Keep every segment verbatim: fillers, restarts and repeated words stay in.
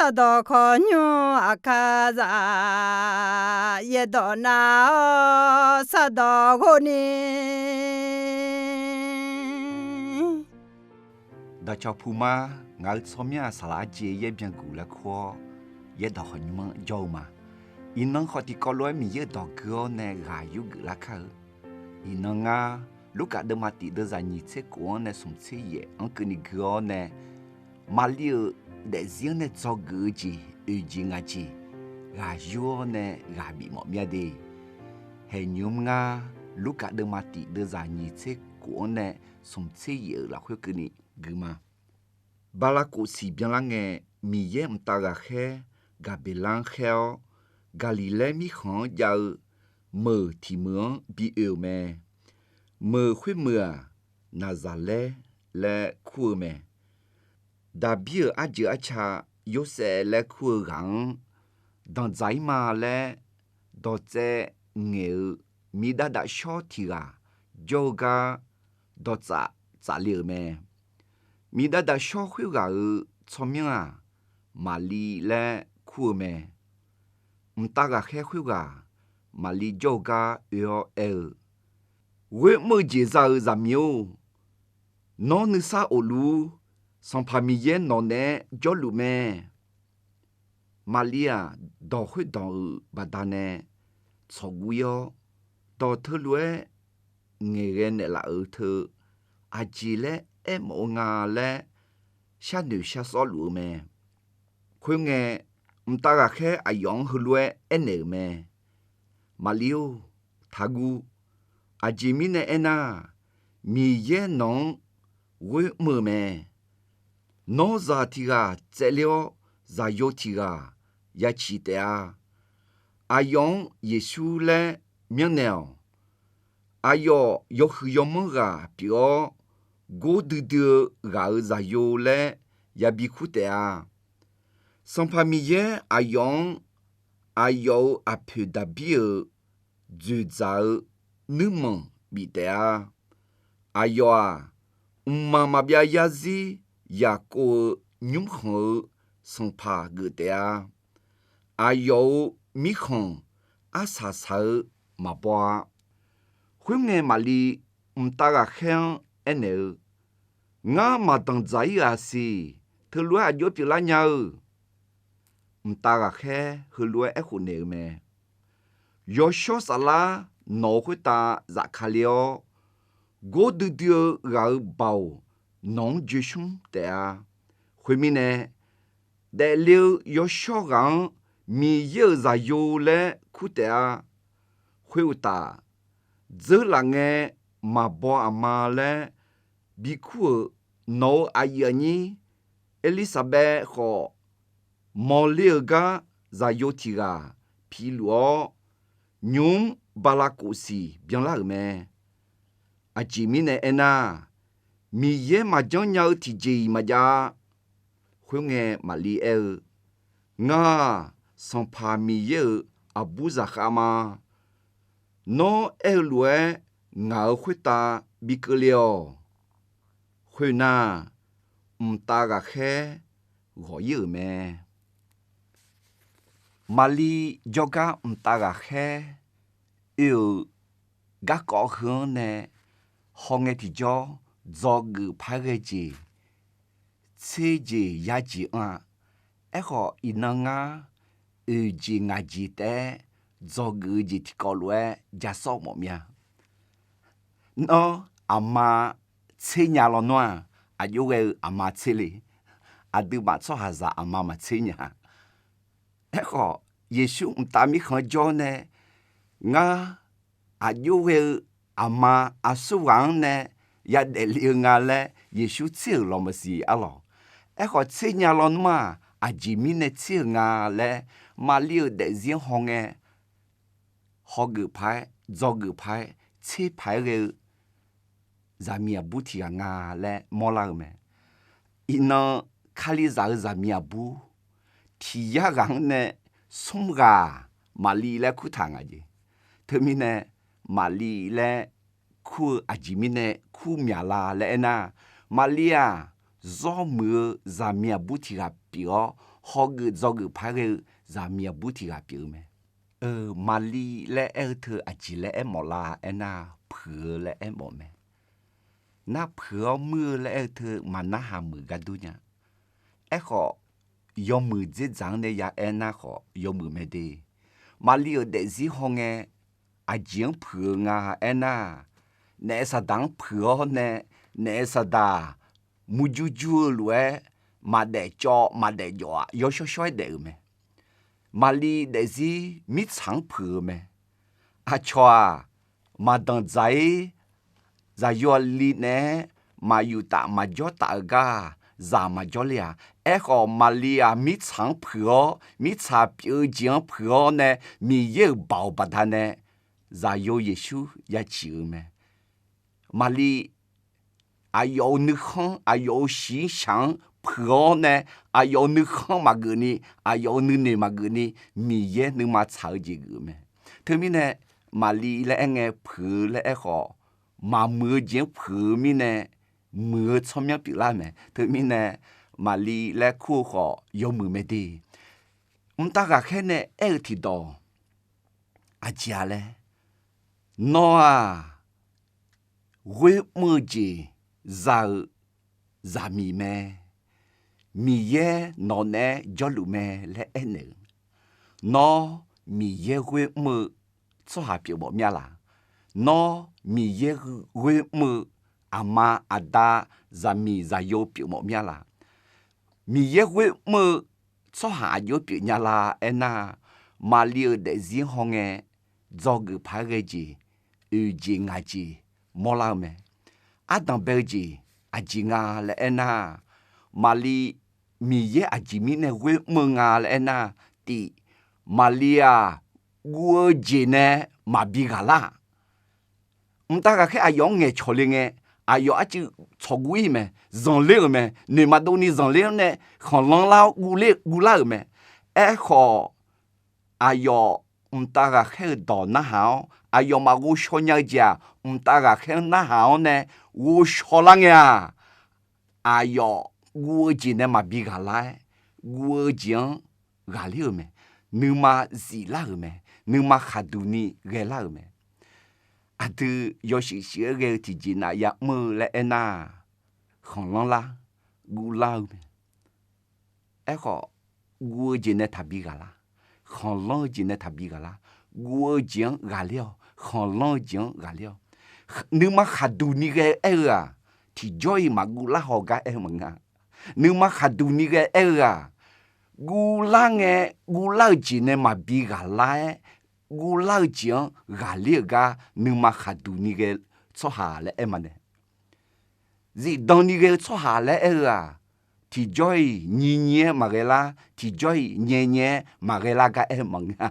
Sardawq khawqnymr aqkar zaf, yaerdawq nav-awr sardawq ghov ni. Dawqcawq puq ma, ngaq-euq tsawrmyanr-aq, saqlaq arjeq yaer byanguq laer kur-awr, yaerdawq khawqnymr-anr jawr-eu ma. Iqnan khawf tiqkawv lof-aer Miqyaer-euq dawq gui-awr nae ghaq yurgeuf lar kar-eu. Iqnan ngar, Lurkaf deuvma tiq deuvzaq nyiq tser khof-anr nae smq tser yaef-anr keuvni gui-awr nae, Maqli-euq daefzir-anr nae dzawgeuf-eu jeq, oeq jeq ngaq jeq ghaq yur-awr nae ghaq bif mawf mir-a de. Haeqnymr ngar, Lurkaf deuvma tiq deuvzaq nyiq tser khof-anr nae smq tser yaef-euq lafkhoer keuvni gui ma. Bala kof siq byanlar ngae, Miqyaer mqtav ghaqkhaer Gaqbeqlar-anr khaer-awr, Gaqliqlaer mirkhanq-anr jav-eu meuq tiq meuq-anr bi oe-euq mae. Meuq khoermeuq-aq, Naqzaqlaer laer kur-eu mae. Daqbir-euq arjeuq arca Yorsaev laer kur-eu ghaq-anr, danqdzaq-ir ma laer dawqtsaev ngaeq-eu miqdav daf shawr tiq ghaq jawr-eu gar dawqtsaf tsafle-euq mae. Miqdav daf shawr khoerghaq-euq tsawrmyanr-aq, Maqli laer kur-eu mae. Mqtav ghaqkhaer khoerghaq Maqli jawr-eu gar oe-awr aer-eu, Ghoer mr-eu jeq za-eu zaqmiq-or, nawr nuisar of luf-ur. Sanqpaq Miqyaer nawq naeq-aer jawrluf mae. Maqli-aq, dawq khoerdawq-euq baqdanae tsawqguv-ir-awr, dawq teulof-aer ngaeqghae naeqlaf-euq teu aqjeq laer aermawf-eu nga laer sharnoeq shar sawr luf-eu mae. Khoerngae, mqtav ghaqkhaer aqyawf-anr heulof-aer aernaeq-euq mae. Maqli-or, taqguv. Aqjeq mirnae aernar, Miqyaer nawq-anr ghoer mr-eu mae. Nawr zaq tiq ghaq tsaevler-awr, zaqyo tiq ghaq ya ciq taef-a. Aqyawf-anr Yeqsur laer myanrnaeq-awq. Aqyawf yawhuiq yawmanr ghaq pyeuf-awr, gordui dui-eu ghaq-euq zaqyo laer yabi kur taef-a. Sanqpaq Miqyaer aqyawf-anr aqyawf-euq aqpoeq Daqbir-euq dzoeqdzaq-eu nuirmanq bif taef-a. Aqyawf-aq, mqmaq maqbyav yarzir Yaqkov-euq nymrkhanq-eu sanqpaq geuf taef-a. Aqyawf-euq mirkhanq arsaq saq-eu maqbaw-a. Khoerngae, Maqli mqtav ghaqkhaer-anr aernaeq-eu, Ngar maqdanqdzaq-ir ghaq siq. Teulof-aer aqjox pyeuflar nya-eu? Mqtav ghaqkhaer heulof-aer aerkhof naeq-eu mae. Yawshawr saflar nawq-euq khoertav zafkale-awr, gordui dui-eu ghaq-euq baoq nawq-anr joesmr taef-a. Khoermirnae, daefle-eu yawshawr ghaq-anr Miqyaer-euq zaqyo laer kur taef-a. Khoeruqtaf, dzeurlaf ngae maqbaw aqma laer bikur-euq nawq-euq aqyuif aqnyir Erlirsaqbaev khawf, mawqle-euq gar zaqyo tiq ghaq piluf-awr, nymq-mr bala kof siq byanlar-euq mae. Aqjeq mirnae aernar, Miqyaer maqjanr nya-eu tiqjeq-iq maqjav-a. Khoerngae, Maqli aer-eu, Ngar-aq, Sanqpaq Miqyaer-euq aqbur zaqkhav ma. Nawr aer-eu lof-aer ngaq-euq khoertav bi keuvle-awq. Khoernar, mqtav ghaqkhaer ghawq-ir-euq mae. Maqli jawrgar mqtav ghaqkhaer oe-euq garkawv heu-anr nae hawngae tiqjawr dzawgeuf paq-aer ghae jeq tser jeq yar jeq anr-a. Aerkhawf, iqnan ngar oeq jeq ngaq jeq taef-aer dzawgeuf-eu jeq tiqkawv lof-aer ja sawr mawf mir-a. Nawr aqma tser nya lawnmr-aq, aqjox ghae-eu aqma tser le. Aqduimaf tsawrhaqzaq aqma maqtser nya. Aerkhawf, Yeqsur mqtav mirkhanq-anr jawr nae, ngar aqjox ghae-eu aqma aqsurghaq-anr nae yadaef le-eu nga laer Yeqsur tser-euq lawq maqsiq arlawq. Aerkhawf, tser nya lawnmr-aq, aqjeq mirnae tser-euq nga laer Maqli-euq daefzir-anr hawngae, hawgeuf paq-aer, dzawgeuf paq-aer, tser paq-aer ghae-eu zaqmiq aqbur tiq ghaq nga laer mawrlar-eu mae. Iqnan, Kalizaq-euq zaqmiq aqbur tiq yar ghaq-anr nae smr ghaq-aq, Maqli laer kurtaq ngaq jeq. Teumirnae, Maqli laer kur-eu aqjeq mirnae kur myaq la laer aernar, Maqli-aq, zawr muiq-eu zaqmiq aqbur tiq ghaq pyeuf-awr, hawgeuf dzawgeuf paq-aer ghae-eu zaqmiq aqbur tiq ghaq pyeuf-eu mae. Maqli laer aer-eu teu aqjeq laer aermawf lar aernar, puiq-eu laer aermawf mae. Nar puiq-awr muir-eu laer aer-eu teu maqnarhaq muiq gar dur nya. Aerkhawf, yawmuiq dzerdzaq-anr nae ya aernar khawf yawmuiq mae de. Maqli-euq daefzir haw ngae, aqjeq-anr puiq-eu nga aernar, naef saqdaq-anr puiq-awr nae, naef saqdaq murjur jur-eu lof-aer, maqdaef cawv maqdaef jawf-aq, yawshawr shawr-aer daef-euq mae. Maqli daefzir mirtsaq-anr puiq-eu mae. Aqcawq-aq, maqdanq dzaq-ir, zaqyo aqli naeq-aer maqyuf taf maqjawr taf-eu gar-aq, zaq maqjawr le-aq. Aerkhawf, Maqli-aq, mirtsaq-anr puiq-awr, mirtsaq pyeuf-eu jeq-anr puiq-awr nae, Miqyaer-euq baoq baqdanae zaqyo Yeqsur ya ciq-eu mae. Maqli aqyawf-euq nuikhanr, aqyawf-euq shiqshaq-anr puiq-awr nae, aqyawf-euq nuikhanr maqgeuf ni, aqyawf-euq nuinoeq maqgeuf ni, Miqyaer nuima tsaq-eu jeq geuf-eu mae. Teumirnae, Maqli laer aer ngae puiq-eu laer aerkhawf, maqmuiq-eu jeq-anr puiq-eu mirnae, muiq-eu tsawrmyanr pyeuflar-eu mae. Teumirnae, Maqli laer kur-eu khawf yawmuiq mae de. Mqtav ghaqkhaer nae aer-eu tiqdawq aqjeq-a laer, nawr-aq, ghoer mr-eu jeq za-eu zaqmiq mae. Miqyaer nawq naeq-aer jawrluf mae laer aernaeq-eu, nawr Miqyaer ghoer mr-eu tsawrhaq pyeuf mawf mir-a laq? Nawr Miqyaer ghoer mr-eu aqma aqda, zaqmiq zaqyo pyeuf mawf mir-a laq? Miqyaer ghoer mr-eu tsawrhaq aqjox pyeuf nya la aernar, Maqli-euq daefzir haw ngae, dzawgeuf paq-aer ghae jeq, oeq jeq ngaq jeq mawrlar-eu mae. Ardanq bae-eu jeq aqjeq nga laer aernar, Maqli Miqyaer aqjeq mirnae ghoer mr-eu nga laer aernar, tiq, Maqli-aq, guv-eu jeq nae maqbi ghaq lar-aq. Mqtav ghaqkhaer aqyawf-anr ngaeqcawq le ngae, aqyawf arcuiv tsawqguv ir mae, zanqler-euq mae, noeq maqdov ni zanqler-anr nae khanqlanr lar-awr guvler guvlar-euq mae. Aerkhawf, aqyawf mqtav ghaqkhaer-eu dawq narhaq-awr aqyawf maqghovshaw nya-eu jeq-aq, mqtav ghaqkhaer-anr narhaq-awr nae ghovshaw lar ngae-aq, aqyawf guv-eu jeq nae maqbi ghaq lar-aer, guv-eu jeq-anr ghaqler-euq mae, nuima ziflar-euq mae, nuima khaqduq ni ghaelar-euq mae. Aqdui yawshuif shuif-aer ghae-eu tiqjeq nav ya'mr-eu laer aernar, khanqlanr lar, guvlar-eu mae. Aerkhawf, guv-eu jeq nae taqbi ghaq lar, khanqlanr-eu jeq nae taqbi ghaq lar, guv-eu jeq-anr ghaqler-awq, khanqlanr-eu jeq-anr ghaqler-awq. Nuima khaqduq ni ghae aer-eu-aq, tiqjawr-iq maqguvlar haw gar aer-eu maqngeur-a. Nuima khaqduq ni ghae aer-eu-aq, guvlar ngae, guvlar-eu jeq nae maqbi ghaq lar-aer, guvlar-eu jeq-anr ghaqler-euq gar nuima khaqduq ni ghae tsawrhaq laer aer maqnaeq. Zifdan ni ghae-eu tsawrhaq laer aer-eu-aq, tiqjawr-iq nyiq nyiq-aer maqghae lar, tiqjawr-iq nyae nyae-aer maqghae lar gar aer-eu maqngeur-a.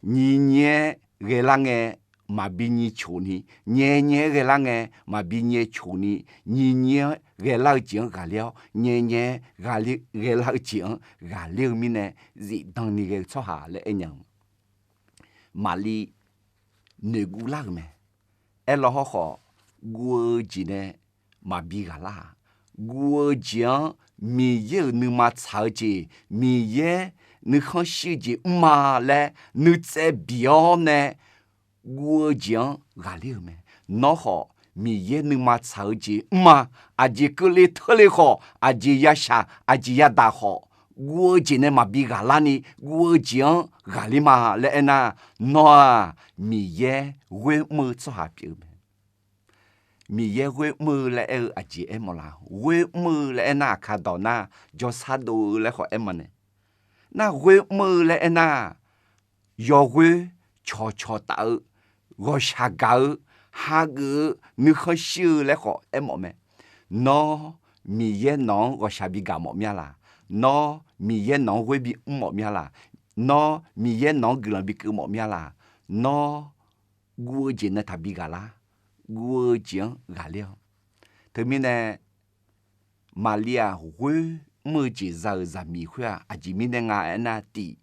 Nyiq nyiq-aer ghae lar ngae maqbi nyiq coq ni, nyae nyae-aer ghae lar ngae maqbi nyae coq ni, nyiq nyiq-aer ghae lar-eu jeq-anr ghaqler-awr, nyae nyae-aer ghae lar-eu jeq-anr ghaqler-eu mirnae, zifdan ni ghae-eu tsawrhaq laer aer nya-eu Maqli noeqguv lar-euq mae. Aerlaw hawrkhawf, guv-eu jeq nae maqbi ghaq lar-aq, guv-eu jeq-anr Miqyaer-euq nuima tsaq-eu jeq, Miqyaer nuikhanr shir-eu jeq mr-a laer nuitsaev bif-awr nae guv-eu jeq-anr ghaqler-euq mae. Nawr khawf, Miqyaer nuima tsaq-eu jeq mr-a, aqjeq keuvle teurle khawf, aqjeq yashaq aqjeq yadaq khawf, guv-eu jeq nae maqbi ghaq larni guv-eu jeq-anr ghaqler ma laer aernar, nawr-aq, Miqyaer ghoer mr-eu tsawrhaq pyeuf-eu mae. Miqyaer ghoer mr-eu laer aer-eu aqjeq aermawf la? Ghoer mr-eu laer aernar, aqkar dawq nar, jawrsar dov-eu laer khawf aermawf nae. Nar ghoer mr-eu laer aernar, yawghoer cawqcawq taf-eu, ghawqshaq gaq-eu, hageuf-eu, nuikhanr shir-eu laer khawf aermawf mae. Nawr, Miqyaer nawq-anr ghawqshaq bigaq mawf mir-a laq? Nawr, Miqyaer nawq-anr ghoer bimr mawf mir-a laq? Nawr, Miqyaer nawq-anr guiqlanq bikeuv mawf mir-a laq? Nawr, guv-eu jeq nae taqbi ghaq lar. Guv-eu jeq-anr ghaqler-awq. Teumirnae, Maqli-aq, ghoer mr-eu jeq za-euq zaqmiq khoer-aq, aqjeq mirnae nga aernar, tiq,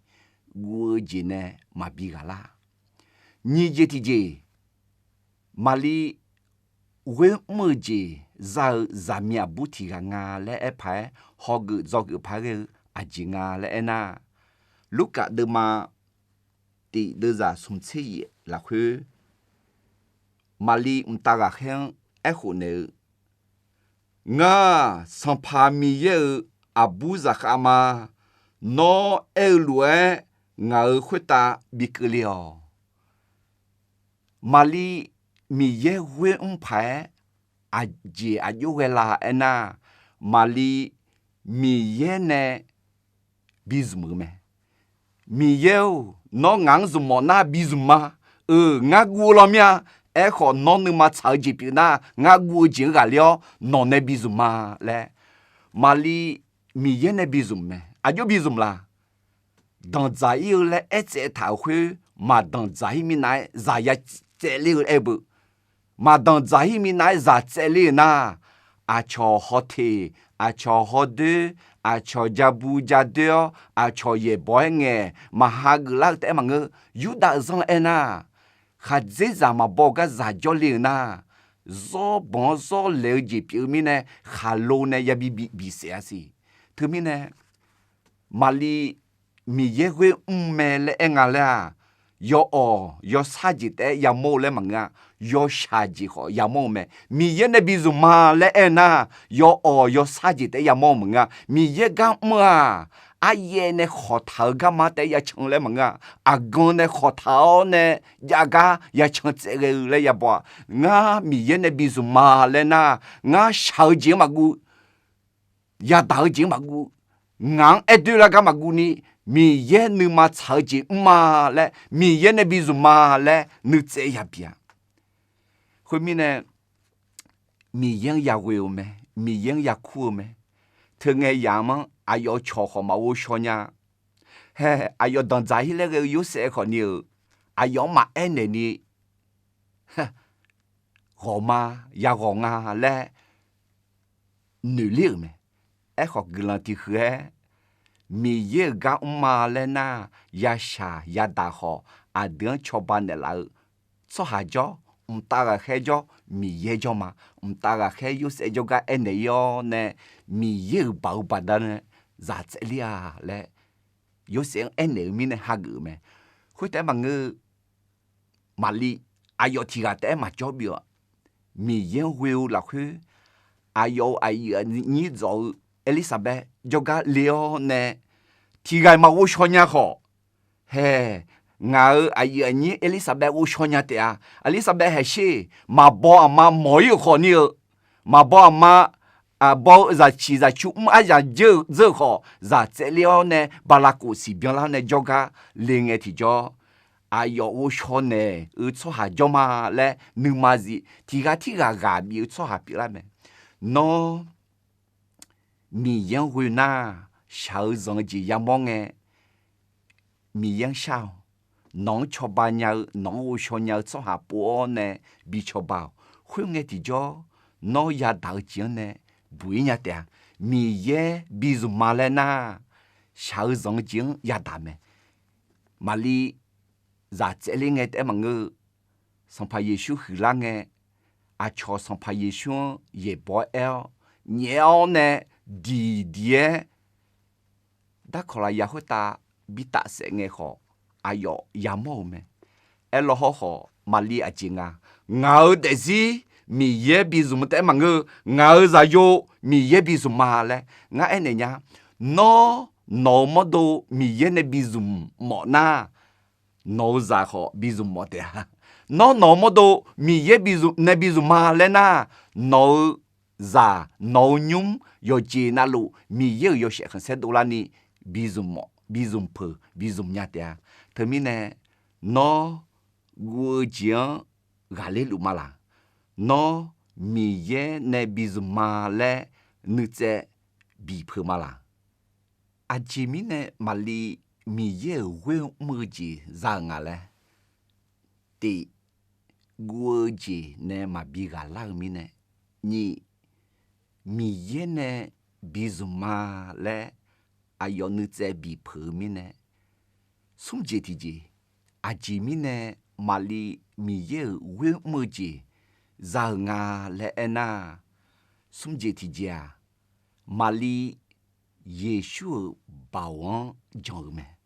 guv-eu jeq nae maqbi ghaq lar. Nyiq jeq tiqjeq, Maqli ghoer mr-eu jeq za-euq zaqmiq aqbur tiq ghaq nga laer aer paq-aer, hawgeuf dzawgeuf paq-aer ghae-eu aqjeq nga laer aernar, Lurkaf deuvma tiq deuvzaq smq tser yaef lafkhoer, Maqli mqtav ghaqkhaer-anr aerkhof naeq-eu, Ngar-aq, Sanqpaq Miqyaer-euq aqbur zaqkhav ma. Nawr aer-eu lof-aer ngaq-euq khoertav bi keuvle-awq. Maqli Miqyaer ghoer mr paq-aer aqjeq aqjox ghae la aernar, Maqli Miqyaer nae bi zmq-eu mae. Miqyaer-or, nawr ngaq-anr zmq mawf nar bi zmq ma. Euq, ngar guv-eu law mir-a. Aerkhawf, nawr nuima tsaq-eu jeq pyeuf nar, ngar guv-eu jeq-anr ghaqler-awr nawq nae bi zmq ma laer, Maqli Miqyaer nae bi zmq mae. Aqjox bi zmq la? Danqdzaq ir-eu laer aertsaev taq-euq khoer, maq danqdzaq ir minav-aer zaq ya tsaevler-eu aer-eu beu. Maq danqdzaq ir minav-aer zaq tsaevler-euq nar, aqcawq hawteq, aqcawq hawdoer, aqcawq ja bu ja doer-awr, aqcawq yaeqbawq-aer ngaeq maq hageuf lar-eu taef-aer maqngeur. Yurdav zanr aernar, khaqdzerzaq maqbaw-eu gar zaq jawrle-euq nar, zawr banq-anr zawr laeq-eu jeq pyeuf-eu mirnae, khaqlo nae yabi bi bisaef-a siq. Teumirnae, Maqli Miqyaer ghoer mr mae laer aer nga laer-aq, yawawq yawsar jeq taef-aer yamawr-eu laer maqngeur-a. Yawshaq jeq khawf yamawr-eu mae. Miqyaer nae bi zmq ma laer aer nar, yawawq yawsar jeq taef-aer yamawr-eu maqngeur-a. Miqyaer gar mr-aq, aryaev nae khawqtaq-eu garma taef-aer yacan laer maqngeur-a. Aqgan nae khawqtaq-awr nae jav gar yacan tsaev ghae-eu laer yabaw-aq, ngar Miqyaer nae bi zmq ma laer nar, ngar shaq-eu jeq-anr maqguv, yadaq-eu jeq-anr maqguv, ngaq-anr aer doer lar gar maqguv ni, Miqyaer nuima tsaq-eu jeq mr ma laer, Miqyaer nae bi zmq ma laer nuitsaev yabi-aq. Khoermirnae, Miqyaer-anr yaghoe-eu mae, Miqyaer-anr yakur-eu mae. Teungae yamq-anr aqyawf cawq khawf maqghovshaw nya. Hae, aqyawf danqdzaq ir laer ghae-eu Yorsaev khawf ni-euq, aqyawf-anr maqaer naeq ni, ghawq ma, yaghawq nga laer noeq ler-euq mae. Aerkhawf, guiqlanq tiq huiq-aer Miqyaer-euq gar mr ma laer nar, yashaq yadaq khawf aqdui-anr cawba naeqlaf-eu tsawrhaq jawr, mqtav ghaqkhaer jawr, Miqyaer jawr ma. Mqtav ghaqkhaer Yorsaev jawrgar aernaeq ir-awr nae, Miqyaer-euq baoq-eu baqdanae zaq tsaevler-a laer Yorsaev-anr aernaeq-eu mirnae hageuf-eu mae. Khoertaef-aer maqngeur-eu, Maqli aqyawf tiq ghaq taef-aer maqjawr bif-awq. Miqyaer-anr ghoe-eu lafkhoer, aqyawf-euq aqyuif aqnyir dzawq-eu Erlirsaqbaev jawrgar le-awr nae, tiq ghaq maqghovshaw nya khawf, hae, ngaq-euq aqyuif aqnyir Erlirsaqbaev ghovshaw nya taef-a. Erlirsaqbaev haeqsher, maqbaw aqma mawq ir-euq khawf ni-eu, maqbaw aqma, aqbaw-eu zaqciq zaqcu mr aryaq dzeur-eu khawf, zaq tsaevler-awr nae bala kof siqbyan lar nae jawrgar le ngae tiqjawr, aqyawf ghovshaw naeq-eu tsawrhaq jawr ma laer nuima zif tiq ghaq tirghaq ghaq bif-eu tsawrhaq pyeuflar mae. Nawr Miqyaer-anr ghoe nar, shaq-eu zanq-eu jeq yamawr ngae, Miqyaer-anr shar-awq. Nawq-anr cawba nya-eu, nawq-anr ghovshaw nya-eu tsawrhaq pov-awr nae bi cawba-awq. Khoerngae tiqjawr, nawr yadaq-eu jeq-anr nae buq-ir nya taef-a. Miqyaer bi zmq ma laer nar, shaq-eu zanq-eu jeq-anr yadaq mae. Maqli zaq tsaevler ngae taef-aer maqngeur-eu, Sanqpaq Yeqsur huiqlar ngae, aqcawq Sanqpaq Yeqsur-anr yaeqbawq-aer aer-awr, nyaef-awr nae diqdiq-aer darkawq lafyaq khoertav bi tafsaef ngae khawf, aqyawf yamawr-euq mae. Aerlaw hawrkhawf, Maqli aqjeq nga, ngaq-euq daefzir Miqyaer bi zmq taef-aer maqngeur-eu, ngaq-euq zaqyo Miqyaer bi zmq ma laer ngar aernaeq nya. Nawr, nawq-euq mawrdo Miqyaer nae bi zmq mawf nar, nawq-euq zaq khawf bi zmq mawf taef-a. Nawr, nawq-euq mawrdo Miqyaer bi zmq nae bi zmq ma laer nar, nawq-euq zaq, nawq-euq nymr yawqjeq navluf Miqyaer-euq yawshaef khanqsaer dovlarni bi zmq mawf, bi zmq peuq, bi zmq nya taef-a. Teumirnae, nawr guv-eu jeq-anr ghaqler luf ma laq? Nawr, Miqyaer nae bi zmq ma laer nuitsaev bipeuq ma laq? Aqjeq mirnae Maqli Miqyaer-euq ghoer mr-eu jeq za-euq nga laer, tiq, guv-eu jeq nae maqbi ghaqlar-eu mirnae, nyiq, Miqyaer nae bi zmq ma laer aqyawf nuitsaev bipeuq-eu mirnae, smr jeq tiqjeq, aqjeq mirnae Maqli Miqyaer-euq ghoer mr-eu jeq za-euq nga laer aernar, smr jeq tiqjeq-aq, Maqli Yeqsur-euq baoq-anr jan-eu mae.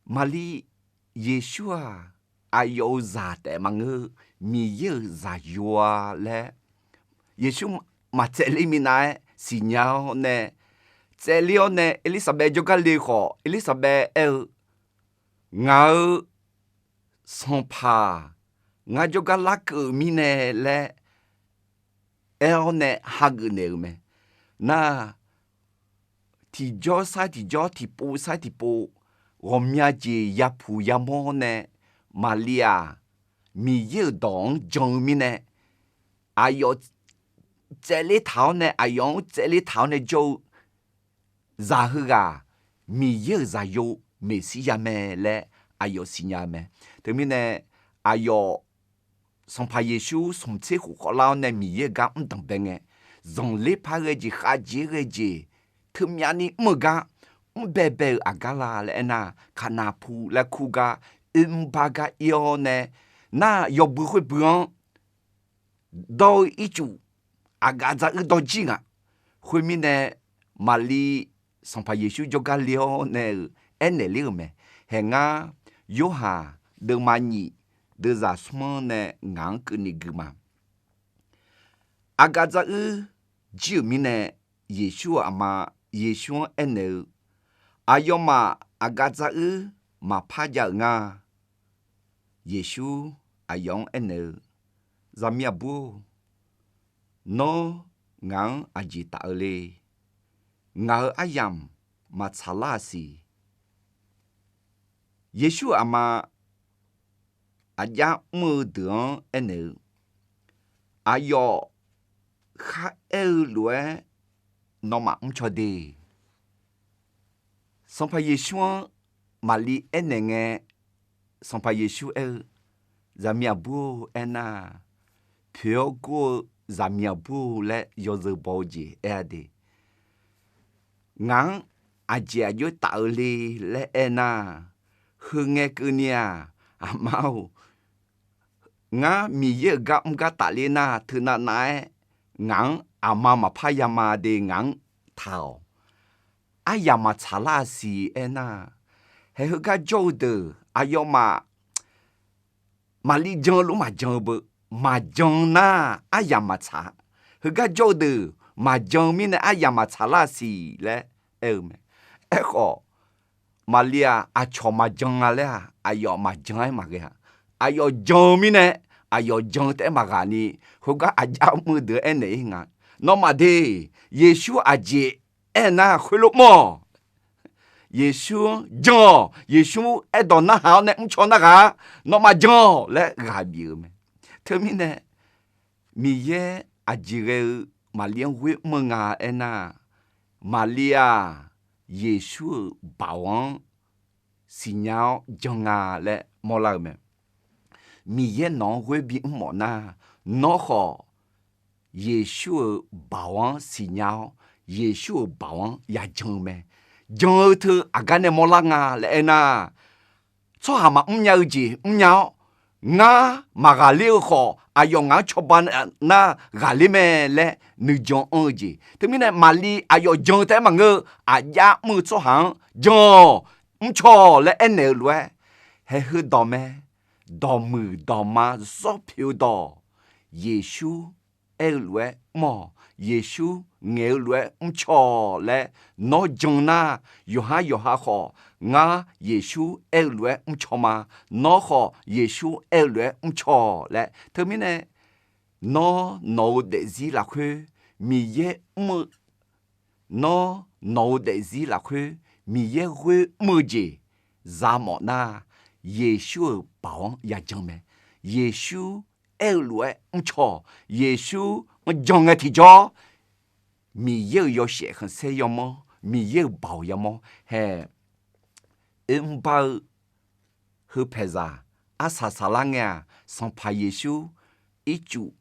Maqli, Yeqsur-aq, aqyawf-euq zaq taef maqngeur, Miqyaer-euq zaqyo-a laer, Yeqsur maqtsaevler minav-aer siqnya-awr nae, tsaevler-awr nae Erlirsaqbaev jawrgar le khawf, Erlirsaqbaev aer-eu, Ngaq-euq sanqpaq ngar jawrgar larkeuv-eu mirnae laer aer-awr nae hageuf naeq-euq mae. Nar, tiqjawr sar tiqjawr, tiqpov sar tiqpov, ghawqmya jeq yapuq yamawr nae, Maqli-aq, Miqyaer-euq dawq-anr jan-eu mirnae, aqyawf tsaevler taq-awr nae, aqyawf-anr tsaevler taq-awr nae jawr-eu zaq heughaq, Miqyaer-euq zaqyo Meqsirya mae laer aqyawf siqnya-eu mae. Teumirnae, aqyawf Sanqpaq Yeqsur smq tser khof khawvlar-awr nae Miqyaer-euq gar mr danqbae ngae, zanqler par ghae jeq, khavjeq ghae jeq, teumyavni mr-eu gar mrbae bae-euq aqgar la laer aernar, kaqnaqpu laer kur gar, oermr bar gar ir-awr nae, nar yawbui khoerbui-anr dawr-eu ircuf, aqgaf dzaruir dawr jir ngaq. Khoermirnae, Maqli Sanqpaq Yeqsur jawrgar le-awr nae-euq aernaeq ler-euq mae. Haeq ngar, Yorhaq deuvma nyiq, deuvzaq smr-anr nae ngaq-anr keuvni gui ma. Aqgaf dzaruir jir-euq mirnae, Yeqsur-euq aqma Yeqsur-anr aernaeq-eu, Aqyawfmaf aqgaf dzaruir maqpar jav-euq nga. Yeqsur aqyawf-anr aernaeq-eu, Zaqmiq aqbur-or, nawr ngaq-anr aqjeq taf-eu le. Ngaq-euq aryamq maqtsaq lar-a siq. Yeqsur aqma aqjar mr-eu deuq-anr aernaeq-eu, Aqyawf kharaer-eu lof-aer nawmaf mrcaw de. Sanqpaq Yeqsur-anr Maqli aernaeq ngae, Sanqpaq Yeqsur aer-eu, Zaqmiq aqbur-or aernar, poeq-awr gur-eu Zaqmiq aqbur-or laer yawzeu baw-eu jeq aer-a de. Ngaq-anr aqjeq aqjox taf-eu le laer aernar, heu ngae keuvni-aq, aqma-or, ngar Miqyaer-euq gar mr gar tafler nar, teunav nav-aer ngaq-anr aqma maqpar yama de ngaq-anr taq-awq. Aryamq maqtsaq lar-a siq aernar, haeq heugar jawr-eu deuq aqyawfmaf Maqli jan-eu lof-aer maqjan-eu beu, maqjan nar aryamq maqtsaq. Heugar jawr-eu deuq maqjan-eu mirnae aryamq maqtsaq lar-a siq laer aer-eu mae. Aerkhawf, Maqli-aq, aqcawq maqjan-a laer-aq, aqyawf maqjan-aer maqghae-a. Aqyawf jan-eu mirnae, aqyawf jan-eu taef-aer maqghaq ni, khoergar aqjar mr-eu deuq-anr aernaeq-ir nga, Nawmaf de, Yeqsur aqjeq aernar khoerlof mr-awq. Yeqsur-anr jan-awq. Yeqsur aerdawq narhaq-awr nae mrcaw narhaq-a. Nawmaf jan-awq laer ghaq bif-euq mae. Teumirnae, Miqyaer aqjeq ghae-eu Maqli-anr ghoer mr-eu nga aernar, Maqli-aq, Yeqsur-euq baoq-anr siqnya-awr jan nga laer mawrlar-euq mae. Miqyaer nawq-anr ghoer bimr mawf nar, nawr khawf Yeqsur-euq baoq-anr siqnya-awr, Yeqsur-euq baoq-anr yajan-eu mae. Jan-eu teu aqgar nae mawrlar nga laer aernar, tsawrhaq maqmr nya-eu jeq mrnya-awr, ngar maqghaqler-eu khawf, aqyawf ngaq-anr cawba nar ghaqler mae laer nuijan anr-eu jeq. Teumirnae Maqli aqyawf jan-eu taef-aer maqngeur-eu, aqjar mr-eu tsawrhaq-anr jan-awq, mrcaw-awq laer aernaeq-eu lof-aer, haeq heu dawq mae, dawqmuiq dawqma zawr pyeuf-eu dawq, Yeqsur aer-eu lof-aer mr-awq. Yeqsur ngaeq-eu lof-aer mrcaw-awq laer nawr jan nar, yawqhar yawqha khawf, ngar Yeqsur aer-eu lof-aer mrcaw ma. Nawr khawf Yeqsur aer-eu lof-aer mrcaw-awq laer. Teumirnae, nawr nawq-eu daefzir lafkhoer Miqyaer mr-eu, nawr nawq-eu daefzir lafkhoer Miqyaer ghoer mr-eu jeq za mawf nar, Yeqsur-euq baoq-anr yajan mae. Yeqsur aer-eu lof-aer mrcaw-awq. Yeqsur-anr jan ngae tiqjawr, Miqyaer-euq yawshaef khanqsaer yamawr, Miqyaer-euq baoq yamawr. Haeq, oermr bar-eu heu paeqzaq arsaq saqlar ngae-aq, Sanqpaq Yeqsur ircuf,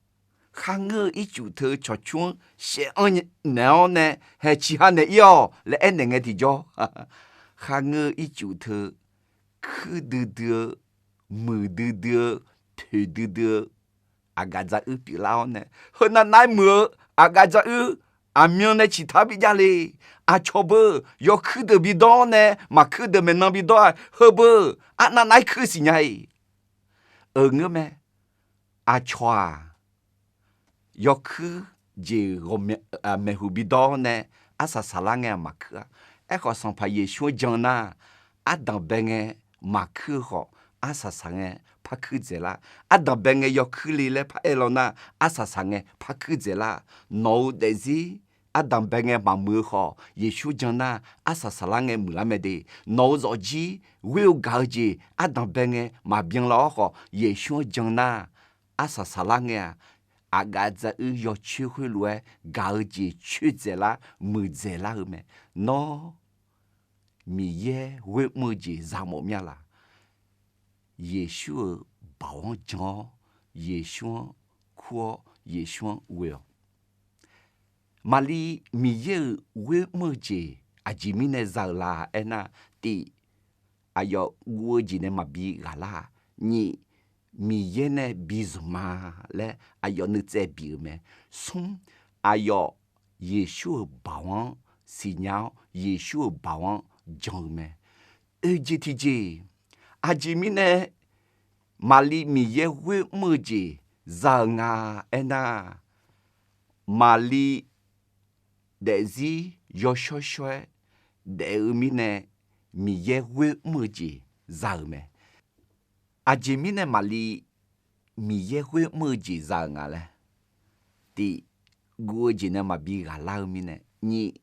kharngeur-eu ircuf teu cawqcur-anr shaev-anr naeq-awr nae, haeq ciqha naeq-ir-awq laer aernaeq ngae tiqjawr, kharngeur-eu ircuf teu kuir duidui-eu, muiqdui dui-eu, poeqdui dui-eu aqgaf dzaruir pyeuflar-awr nae, heunav nav-aer muiq-eu aqgaf dzaruir aqmyan nae ciqtaq-awr bijav le. Aqcawq beu, yawkuir deuq bidawr-awr nae maqkuir deuq maeqnan bidawr-aq, heubeu, arnav nav-aer kuir siqnya-iq. Euq ngeur mae. Aqcawq-aq, yawkuir jeq ghawqmya, maeqhu bidawr-awr nae arsaq saqlar ngae-aq maqkuir-a. Aerkhawf, Sanqpaq Yeqsur-anr jan nar, ardanq bae ngae maqkuir-eu khawf, arsaq saq ngae par kuir dzaeqlar. Ardanq bae ngae yawkuir le laer par aer law nar, arsaq saq ngae par kuir dzaeqlar. Nawq-euq daefzir ardanq bae ngae maqmuiq-eu khawf, Yeqsur jan nar, arsaq saqlar ngae muiqlar mae de. Nawq-euq zawqjir ghoer-eu gaq-eu jeq ardanq bae ngae maqbyan lar-awr khawf, Yeqsur-anr jan nar, arsaq saqlar ngae-aq, aqgaf dzaruir yawcoer khoerlof-aer gaq-eu jeq coer dzaeqlar, muiqdzaeqlar-eu mae. Nawr Miqyaer ghoer mr-eu jeq za mawf mya laq? Yeqsur-euq baoq-anr jan-awr, Yeqsur-anr kur-awr, Yeqsur-anr ghoe-awq. Maqli Miqyaer-euq ghoer mr-eu jeq aqjeq mirnae za-euq la aernar, tif, aqyawf guv-eu jeq nae maqbi ghaq lar-a. Nyif, Miqyaer nae bi zmq ma laer aqyawf nuitsaev bif-euq mae. Smr, aqyawf Yeqsur-euq baoq-anr siqnya-awr, Yeqsur-euq baoq-anr jan-eu mae. Oeq jeq tiqjeq, aqjeq mirnae Maqli Miqyaer ghoer mr-eu jeq za-euq nga aernar, Maqli daefzir yawshawr shawr-aer daef-eu mirnae Miqyaer ghoer mr-eu jeq za-euq mae. Aqjeq mirnae Maqli Miqyaer ghoer mr-eu jeq za-euq nga laer, tif, guv-eu jeq nae maqbi ghaq lar-eu mirnae, nyif,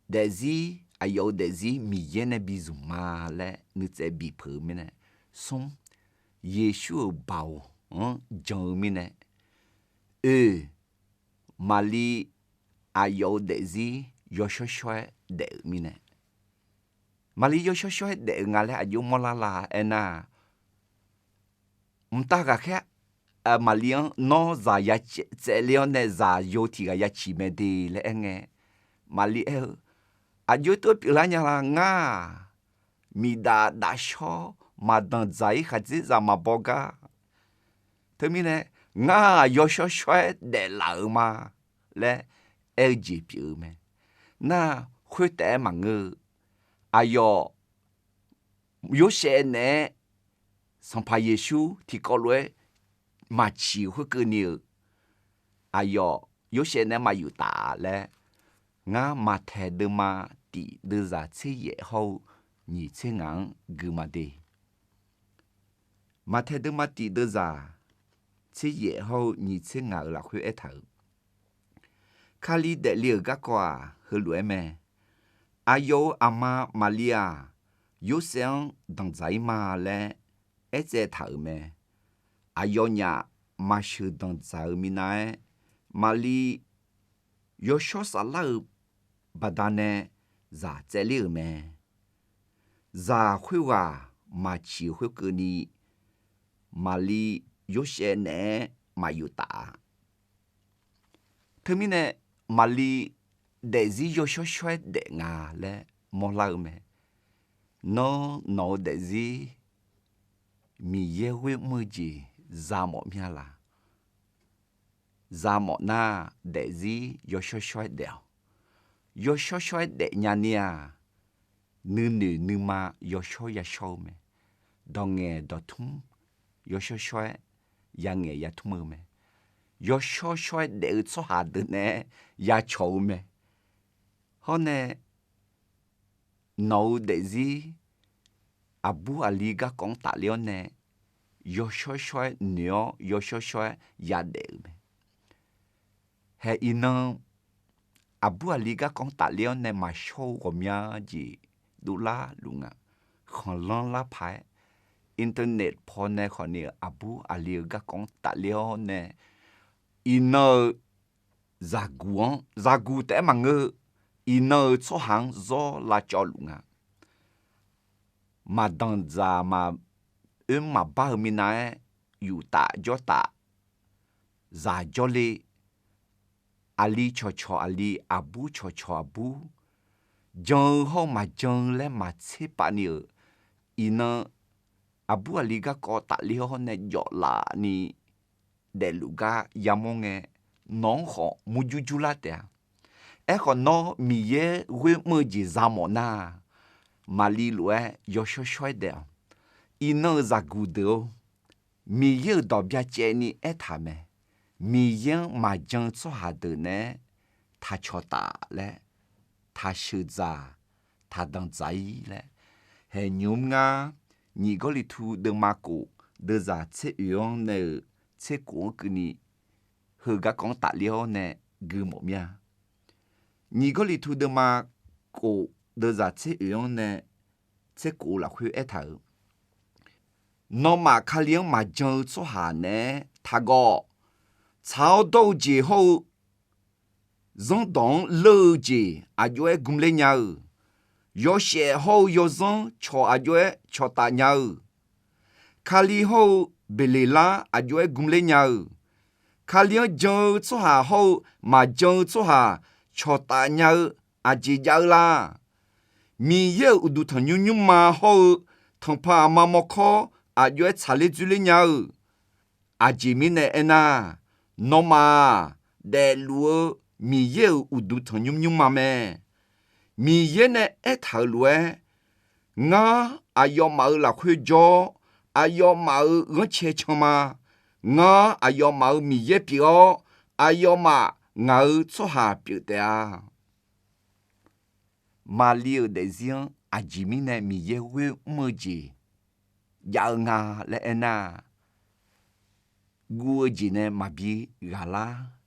daefzir, aqyawf-euq daefzir Miqyaer nae bi zmq ma laer nuitsaev bif peuq-eu mirnae, smr, Yeqsur-euq baoq-anr jan-eu mirnae, oeq, Maqli aqyawf-euq daefzir yawshawr shawr-aer daef-euq mirnae, Maqli yawshawr shawr-aer daef-euq nga laer aqjox mawrlar la aernar, mqtav ghaqkhaer Maqli-anr nawr zaq ya tsaevler-awr nae zaq yo tiq ghaq ya ciq mae de laer aerngae, Maqli aer-eu, aqjox tov pyeuflar nya la, ngar-aq miqdaf daf shawr, maq danqdzaq-ir khaqdzerzaq maqbaw gar. Teumirnae, ngar-aq yawshawr shawr-aer daeflaf-euq ma laer aer-eu jeq pyeuf-eu mae. Nar, khoertaef-aer maqngeur-eu, aqyawf Yorsaev naeq-aer Sanqpaq Yeqsur tiqkawv lof-aer maqciq khoerkeuvni-euq, aqyawf Yorsaev naeq-aer maqyuf taf laer, ngar Maqtaeq deuvma tif deuvzaq tser yaef hawr-eu nyiq tser ngaq-anr gui ma de. Maqtaeq deuvma tif deuvzaq tser yaef hawr-eu nyiq tser ngaq-euq lafkhoer aertaq-euq, Kali daefle-euq garkawv-aq heulof-aer mae. Aqyawf-euq aqma Maqli-aq, Yorsaev-anr danqdzaq-ir ma laer aertsaev taq-euq mae. Aqyawfnyaf maqsheuq danqdzaq-eu minav-aer, Maqli yawshawr saflar-euq baqdanae zaq tsaevler-euq mae. Zaq khoerghaq maqciq khoerkeuvni, Maqli Yorsaev naeq-aer maqyuf taf-a. Teumirnae, Maqli daefzir yawshawr shawr-aer daef nga laer mawrlar-eu mae. Nawr nawq-eu daefzir Miqyaer ghoer mr-eu jeq za mawf mya laq? Za mawf nar, daefzir yawshawr shawr-aer daef-awq. Yawshawr shawr-aer daefnya ni-aq, nuinoeq nuima yawshawr yashawr-eu mae. Dawq ngaeq dawqtmr yawshawr shawr-aer yangaeq yatmr-eu mae. Yawshawr shawr-aer daef-eu tsawrhaq deuq naeq-aer yacawq-eu mae. Hawr nae, nawq-eu daefzir aqbur aqli garkawv-anr tafler-awr nae, yawshawr shawr-aer noeq-awr yawshawr shawr-aer yadaef-euq mae. Haeq iqnan aqbur aqli garkawv-anr tafler-awr nae maqshawr-eu ghawqmya jeq dovlar luf nga. Khanqlanr lar paq-aer, internet pawnae khawfni-euq aqbur aqli-euq garkawv-anr tafler-awr nae, iqnan-euq zaqguq-anr, zaqguq taef-aer maqngeur-eu, iqnan-euq tsawrhaq-anr zawr lavcawv luf nga. Maqdanqdzaq maq oermr maqbar-eu minav-aer, yuf taf jawr taf, zaq jawrle, aqli cawqcawq aqli, aqbur cawqcawq aqbur, jan-eu hawr-eu maqjan-eu laer maqtser pav ni-euq, iqnan aqbur aqli garkawv tafler hawr nae jawf laf ni daefluf gar yamawr ngae, nawq-anr khawf murjur jurlar taef-a. Aerkhawf, nawr Miqyaer ghoer mr-eu jeq za mawf nar, Maqli lof-aer yawshawr shawr-aer daef-awq. Iqnan-euq zaqguq deuq-or, Miqyaer-euq dawq byacaevni aertaq mae. Miqyaer-anr maqjan-eu tsawrhaq deuq naeq-aer taq cawqtaf laer, taq sheuqdzaq, taq danqdzaq-ir laer, haeq nymr ngar, nyiq Gawrliqtu deuvma kof deuvzaq tser oeq-anr nae-euq tser kof-anr keuvni, heugar kawv-anr tafler-awr nae gui mawf mir-a. Nyiq Gawrliqtu deuvma kof deuvzaq tser oeq-anr nae tser kof-eu lafkhoer aertaq-euq, nawmaf Kali-anr maqjan-eu tsawrhaq naeq-aer taqgawv. Tsaq-awr dawr-eu jeq hawr-eu zanrdawq-anr leur-eu jeq aqjox-aer gmler nya-eu, yawshaef hawr-eu yawzanr cawq aqjox-aer cawqtaf nya-eu, Kali hawr-eu Beqleqlar aqjox-aer gmler nya-eu, Kali-anr jan-eu tsawrhaq hawr-eu maqjan-eu tsawrhaq cawqtaf nya-eu aqjeq jav-eu la? Miqyaer-euq uqduq tanqnymr nymrma hawr-eu tanqpaq aqma mawrkawr aqjox-aer tsaqler dzoerler nya-eu, aqjeq mirnae aernar, nawmaf-aq, daefluf-eu Miqyaer-euq uqduq tanqnymr nymrma mae. Miqyaer nae aertaq-euq lof-aer, ngar aqyawfmaf-euq lafkhoer jawr-awr, aqyawfmaf-euq ghanrcae can ma. Ngar aqyawfmaf-euq Miqyaer pyeuf-awr, aqyawfmaf ngaq-euq tsawrhaq pyeuf taef-a. Maqli-euq daefzir-anr aqjeq mirnae Miqyaer ghoer mr-eu jeq jav-eu nga laer aernar, guv-eu jeq nae maqbi ghaqlar.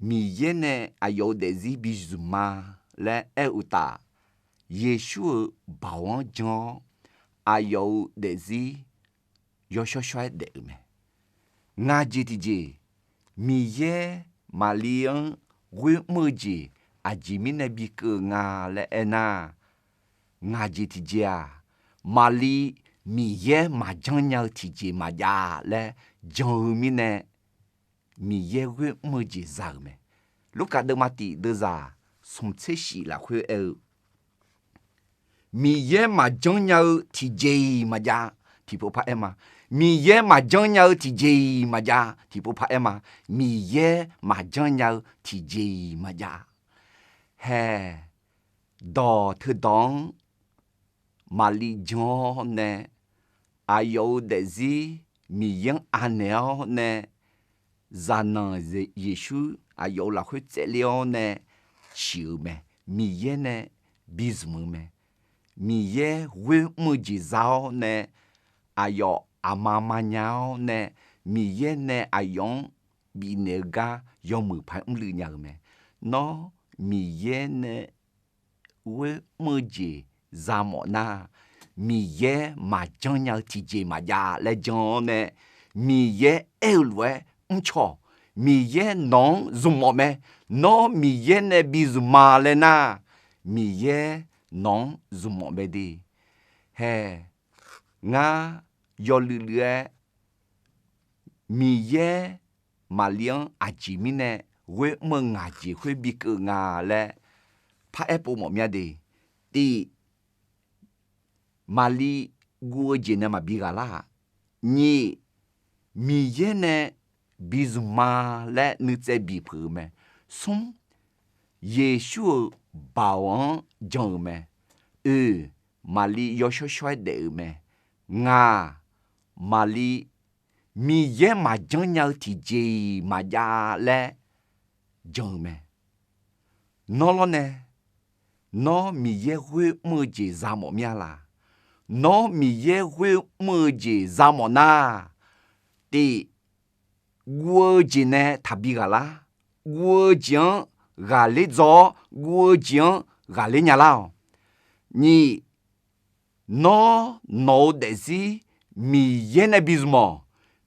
Miqyaer nae aqyawf-euq daefzir bi zmq ma laer aer-eu uqtaf, Yeqsur-euq baoq-anr jan-awr, aqyawf-euq daefzir yawshawr shawr-aer daef-euq mae. Ngaq jeq tiqjeq, Miqyaer Maqli-anr ghoer mr-eu jeq aqjeq mirnae bi keuv-eu nga laer aernar, ngaq jeq tiqjeq-aq, Maqli Miqyaer maqjanr nya-eu tiqjeq maqjav laer jan-eu mirnae, Miqyaer ghoer mr-eu jeq za-euq mae. Lurkaf deuvma tif deuvzaq smq tser shif lafkhoer aer-eu, Miqyaer maqjanr nya-eu tiqjeq-iq maqjav tiqpov par aer ma. Miqyaer maqjanr nya-eu tiqjeq-iq maqjav tiqpov par aer ma. Miqyaer maqjanr nya-eu tiqjeq-iq maqjav. Hae, dawq teudawq-anr Maqli jan-awr nae, aqyawf-euq daefzir Miqyaer-anr anaeq-awr nae, zaqnanq Yeqsur aqyawf-euq lafkhoer tsaevler-awr nae ciq-eu mae. Miqyaer nae bi zmq-eu mae. Miqyaer ghoer mr-eu jeq za-awr nae, aqyawf aqma maqnya-awr nae, Miqyaer nae aqyawf-anr bifnaeq-eu gar yawmuiq paq-aer mrluiv nya-eu mae. Nawr Miqyaer nae ghoer mr-eu jeq za mawf nar, Miqyaer maqjanr nya-eu tiqjeq maqjav laer jan-awr nae, Miqyaer aer-eu lof-aer mrcaw. Miqyaer nawq-anr zmq mawf mae. Nawr Miqyaer nae bi zmq ma laer nar, Miqyaer nawq-anr zmq mawf mae de. Hae, ngar yawluiv luiv-aer Miqyaer Maqli-anr aqjeq mirnae ghoer mr-eu ngaq jeq khoer bi keuv nga laer paraer pov mawf mya de. Tiq, Maqli guv-eu jeq nae maqbi ghaq lar-aq. Nyiq, Miqyaer nae bi zmq ma laer nuitsaev bif peuq-eu mae. Smr, Yeqsur-euq baoq-anr jan-euq mae. Oeq, Maqli yawshawr shawr-aer daef-euq mae. Ngaq, Maqli Miqyaer maqjanr nya-eu tiqjeq-iq maqjav laer jan-eu mae. Nawr lawrnae, nawr Miqyaer ghoer mr-eu jeq za mawf mir-a laq? Nawr Miqyaer ghoer mr-eu jeq za mawf nar, tiq, guv-eu jeq nae taqbi ghaq lar. Guv-eu jeq-anr ghaqler dzaw-awr, guv-eu jeq-anr ghaqler nya lar-awq. Nyiq, nawr nawq-eu daefzir Miqyaer nae bi zmq-awq.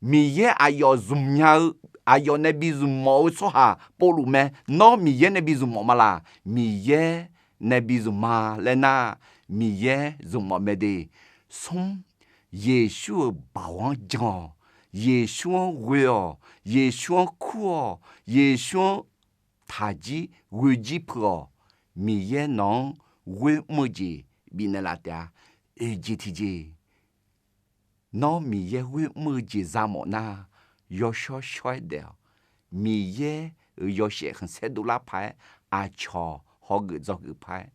Miqyaer aqyawf zmq nya-eu, aqyawf nae bi zmq mawf-eu tsawrhaq povluf mae. Nawr Miqyaer nae bi zmq mawf ma laq? Miqyaer nae bi zmq ma laer nar, Miqyaer zmq mawf mae de. Smr, Yeqsur-euq baoq-anr jan-awq. Yeqsur-anr ghoe-awq. Yeqsur-anr kur-awq. Yeqsur-anr taqjir ghoejir peuq-awq. Miqyaer nawq-anr ghoer mr-eu jeq bifnaeq laf taef-a. Oeq jeq tiqjeq, nawr Miqyaer ghoer mr-eu jeq za mawf nar, yawshawr shawr-aer daef-awq. Miqyaer-euq yawshaef khanqsaer dovlar paq-aer aqcawq hawgeuf dzawgeuf paq-aer,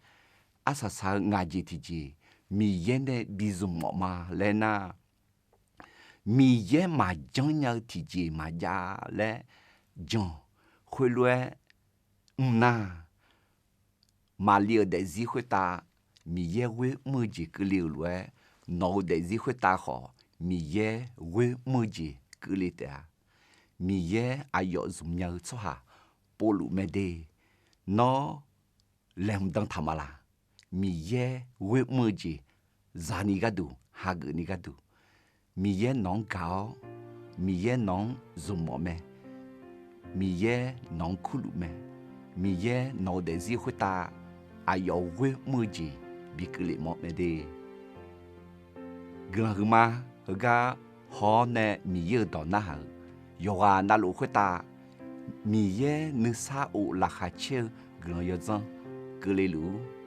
arsaq saq-eu ngaq jeq tiqjeq Miqyaer nae bi zmq mawf ma laer nar, Miqyaer maqjanr nya-eu tiqjeq maqjav laer jan khoerlof-aer mr nar, Maqli-euq daefzir khoertav Miqyaer ghoer mr-eu jeq keuvle-euq lof-aer, nawq-euq daefzir khoertav khawf Miqyaer ghoer mr-eu jeq keuvle taef-a. Miqyaer aqyawf zmq nya-eu tsawrhaq povluf mae de. Nawr laeqhmq dan taq ma laq? Miqyaer ghoer mr-eu jeq zaqni gharduq, hageufni gharduq, Miqyaer nawq-anr gaq-awr, Miqyaer nawq-anr zmq mawf mae, Miqyaer nawq-anr kurluf mae, Miqyaer nawq-eu daefzir khoertav aqyawf ghoer mr-eu jeq bi keuvle mawf mae de. Guiqlanq huiqma heugar haw-awr nae Miqyaer-euq dawq narhaq-euq yawqghaq navluf khoertav Miqyaer nuisar of laqkhaq caer-eu guiqlanq yawdzanr keuvle luf-ur.